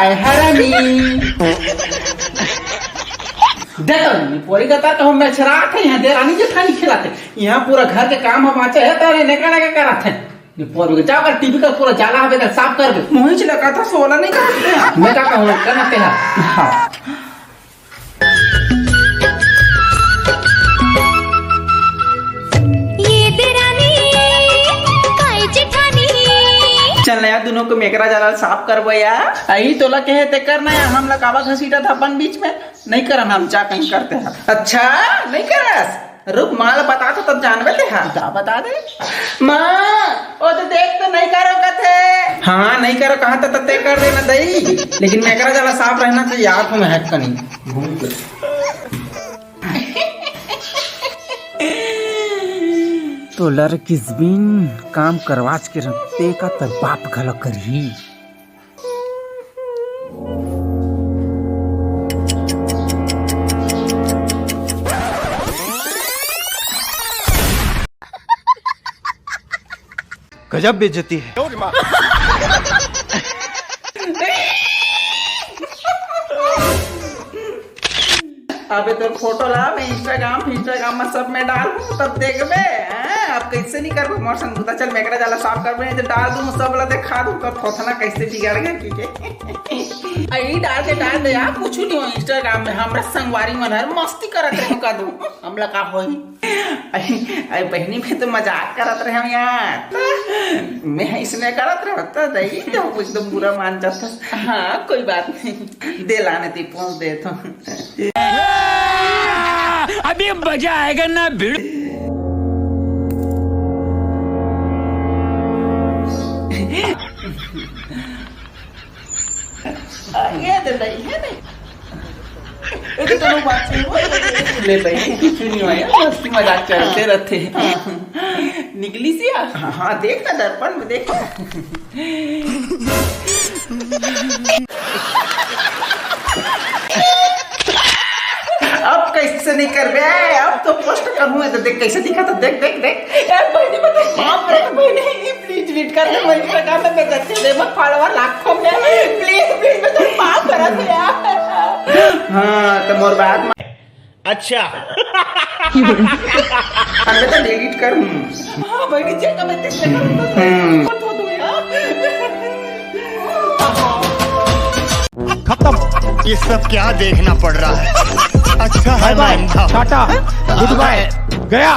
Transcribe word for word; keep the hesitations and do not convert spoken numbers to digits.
हरामी। देखो, निपोरी का तो हम मैच रात है, यहाँ देरानी जेठानी खिलाते, यहाँ पूरा घर के काम हम बाँचे है, तारे नेका नेका करत है। निपोरी का जाओ कर टीवी का पूरा जाला हवे, साफ कर दे। मोहिच लगा था, सोला नहीं करते हैं। मैं का कहूँ, करना तेरा। हाँ। ये देरानी, काय जेठानी। चल ना यार, दोनों को मेकरा जाला साफ करबो यार। अही तोला कहे ते करना यार, हम ला काबा घसीटा था अपन बीच में। नहीं करन हम, जा कहीं करते हैं। अच्छा, नहीं करस? रुक, माँ ला बता तो तब जानबे ते हा। बता, बता दे। माँ, ओ तो देख तो नहीं करो कथे। हाँ, नहीं करो कहा तो तते कर देना दई। लेकिन मेकरा जाला साफ रहना चाहिए, आँख में हैक कनी। घूम के। तो लर किस बिन काम करवाच के रखते का तर बाप घलो करही। गजब बेइज्जती है। अबे तोर फोटो ला मैं Instagram, Instagram में सब में डाल दूँ, तब देखबे, हैं? अब कैसे नहीं करबे मोर संग? चल, मेकरा जाला साफ करबे, नहीं तो डाल दूँ, सब ला दिखा दूँ, तब थोथना कैसे बिगड़ गया, ठीक है? अरे डाल दे, डाल दे यार, कुछ नहीं हो Instagram में, हमरा संगवारी मन हर मस्ती करत रहे का दू, हमला का होई? अरे, अरे बहनी, मैं तो मजाक करत रहे हूँ यार, तो मैं इसने करत रहे तो दई तो एकदम बुरा मान जाता। हाँ, कोई बात नहीं, दे लाने ती पहुँच दे तो। अभी मजा आएगा ना भिड़ू। ये तो नहीं है, नहीं। ये तो चलो बात से वो ले भाई, कुछ नहीं हुआ यार, मस्ती मजाक चलते रहते हैं। निकली सी यार। हाँ, हाँ, देख ना दर्पण में देख। अब कैसे नहीं करबे? अब तो पोस्ट करूँ, तो देख कैसे दिखा, तो देख, देख, देख। ए, बहनी, बता, बाप रे, बहनी, please delete कर दे, मैं Instagram में बेइज्जती दे, मैं follower लाखों में, please, please, मैं तो पाप करा था यार। हाँ, तो मोर बात मा- अच्छा। हमने तो delete कर हूँ। हाँ, बहनी, चेक कर, मैं तेरे से करूँ तो हम्म। मत हो तू यार। खत्म। ये सब क्या देखना पड़ रहा है? अच्छा है मैं अंधा हूँ। टाटा, गुड बाय, गया।